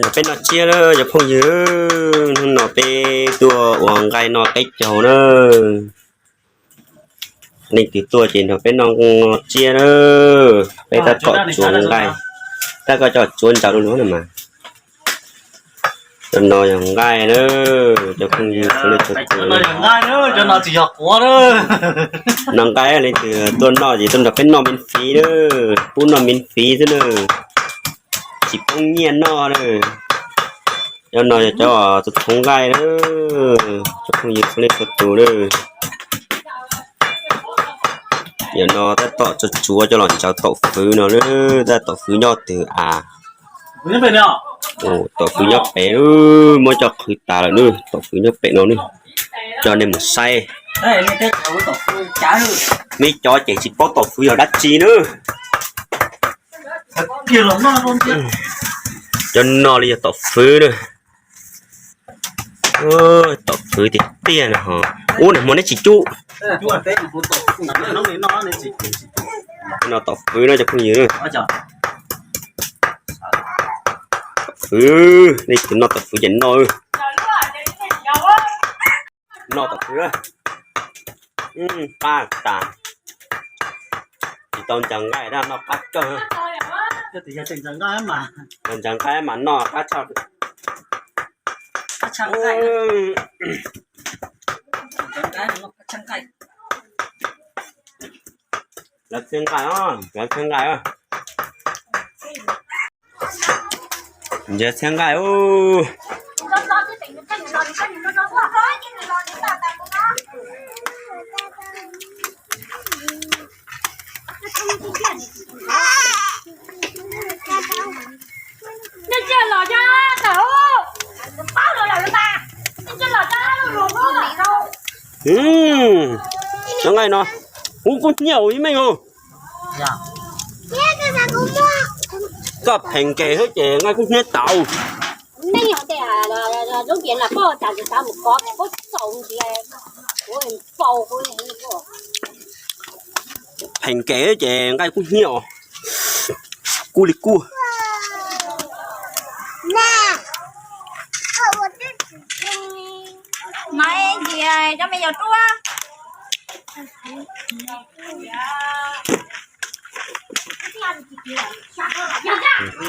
Nrog peb noj tsiab lawm cov phooj ywg, hnub no peb tuaj ua nqaij noj peb caug na. Leej twg tuaj ces nrog peb noj tsiab na. Peb tab tom tsuav nqaij, tab koj coj tsuav ntsaws lub luag no mas. Cov no yog nqaij na, cov phooj ywg txhua leej txhua tus. No nqaij leej twg tuaj noj ces tuaj nrog peb noj miễn phí na, pub noj miễn phí xwb na. Tsis poob nyiaj noj na. Cov no yog cov txhoov nqaij na, cov phooj ywg txhua leej txhua tus na. Yog no tab tom tsuav tsuav coj los ntsaws taum fwv no na, tab tom fwv nyob twg a. Taum fwv nyob pem, muab coj qhwv tas lawm na, taum fwv nyob pem no na. Coj nej mus saib. Muaj ib cov ces tsis paub taum fwv yog dab tsi na. Cov no li yog taum fwv na. Taum fwv tiag tiag na ho. Ub, nag hmo neb tsis cub. No taum fwv no cov phooj ywg. Taum fwv, nej tus noj taum fwv ces noj. Noj taum fwv, qab tas. Tsis tau ntsaws nqaij dab noj qab kawg. Ntsaws nqaij mas noj qab tshaj. Lawv txhiab nqaij os, lawv txhiab nqaij os. Ntsia txhiab nqaij ub. Cov nqaij no, ub, kub hnyiab ib meej os. Koj phem nkees xwb ces nqaij kub hnyiab tau. Phem nkees ces nqaij kub hnyiab os. Kub li kub.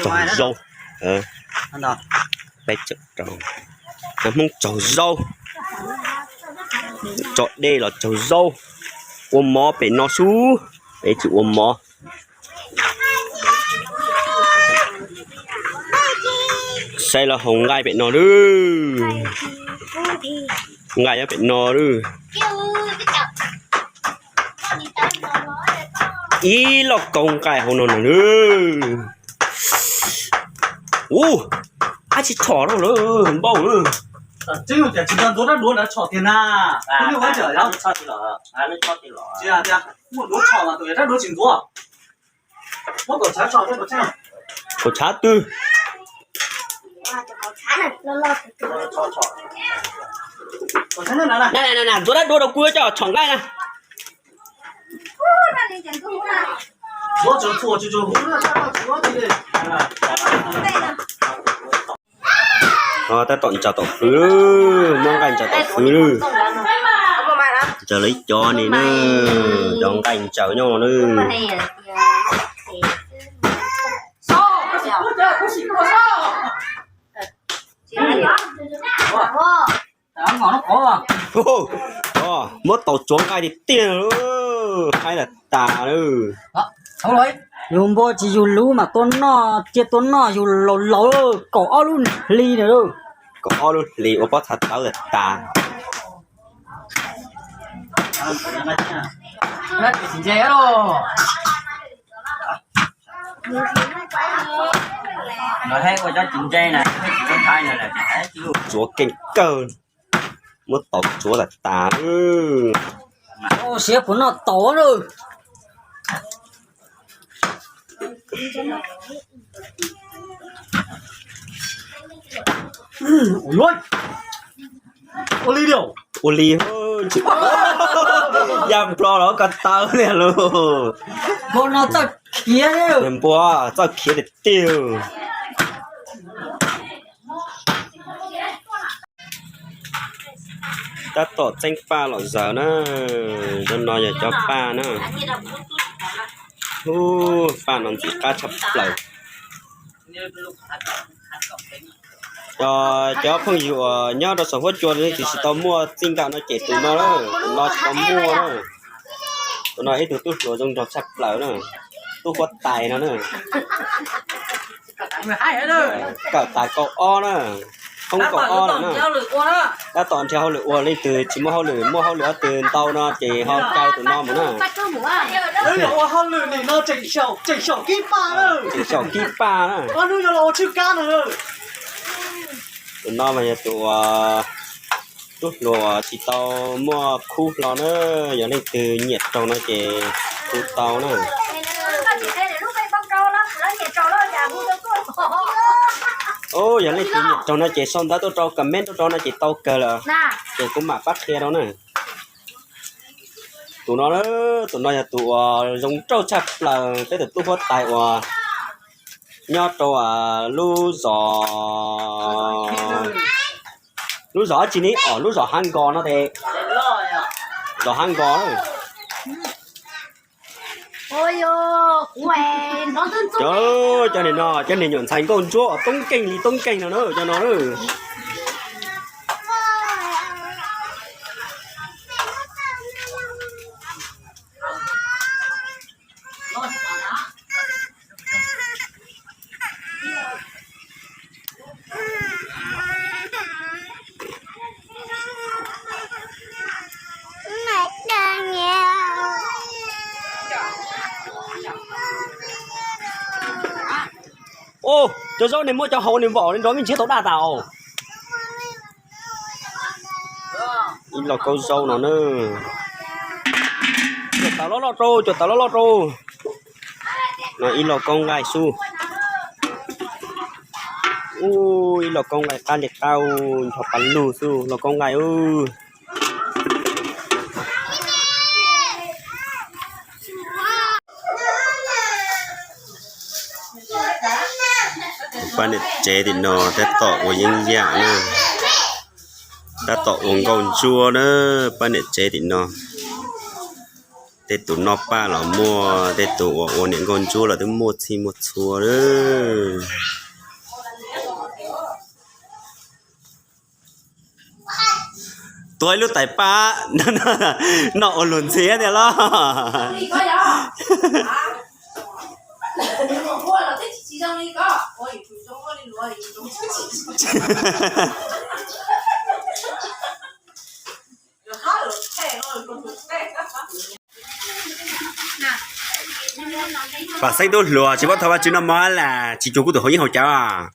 Tsaug zaub. Peb tseem rau, cov Hmoob tsaug zaub. Tso dej los tsaug zaub. Ua mov pem no xwb, peb tsis ua mov. Saib lawv haus nqaij pem no lawm. Nqaij nyob pem no lawm. Ib lauj kaub nqaij hauv no no lawm. Ub, ab tsis tshom rau lawm, npau lawm. Kaum tshav twg? Ntxuav dab duav rau kuv coj tshom nqaij na. Tab tom ntsaws taum fwv, muab nqaij ntsaws taum fwv lawm. Ntsaws lawv ib cov ni na, cov nqaij ntsaws nyob no na. Muab taus tsuav nqaij tiag tiag, haib tas tas lawm. Yus npua tsis yus lub mas tua noj cia tua noj yus laus laus, kaum ob lub hli na. Kaum ob lub hli ua pob txha tawv tas tas. Tsuav keej kawg, muab taus tsuav tas tas. Siav puas noj taus lawm. Ua li, ya nplho los ko taw li lauj. Npua txawj khiav tiag tiag. Tab tom txeeb paj los zaws na. Cov no yog cov paj na. Ub, paj no ntxim qab tshaj plaws. Cov, cov phooj ywg uas nyob rau saum huab cua leej twg tsis tau muaj txij nkawm no ces tus no, tus no tsis tau muaj na. Tus no ib tug tub hluas zoo nraug tshaj plaws na, tub huab tais no na. Kawm tas kaum ob na, thoob kaum ob lawm na. Tab tom nrhiav hauj lwm ua, leej twg tsis muaj hauj lwm, muaj hauj lwm ob tug ntau no ces ho caw tus no mus na. Tseem xyaum kib paj na. Tus no mas yog tus uas tub hluas tsis tau muaj khub hlo na, yog leej twg nyiam raug no ces hu tau na. Yog leej twg nyiam raug no ces sau ntawv tuaj rau, comment tuaj rau no ces tau kawg lawm, ces kuv mam pab qhia rau na. Tus no, tus no yog tus uas zoo nraug tshaj plaws peb tus tub huab tais uas nyob rau lub zos, lub zos dab tsi ne, lub zos Hav Nkos no tes, zos Hav Nkos na. Cov, cov niag no cov niag nyuam ntxhais nkauj ntsuab uas toob keej li toob keej no na, cov no na. Cov zaub nej muab cov hauv nws vom nrov me ntsis tau daj tas os. Ib lauj kaub zaub no na. Cuam tawv loj loj rau, cuam tawv loj loj rau. No ib lauj kaub nqaij xwb. Ub, ib lauj kaub nqaij qab li qab, ncho pas lug xwb lauj kaub nqaij. Pab niam tsev tim no tab tom ua yeeb yam na, tab tom ua nkauj ntsuab na. Pab niam tsev tim no, tej tus noj paj los muaj, tej tus uas ua niam nkauj ntsuab los twb muaj txhij muaj txhua na. Tua ib lub tais paj noj ua luag ntxhi tiag los. Pam Xeeb tub hluas tsis paub thov Vajtswv noj mov las tsis cuag kuv tus hauv yeeb haus cawv.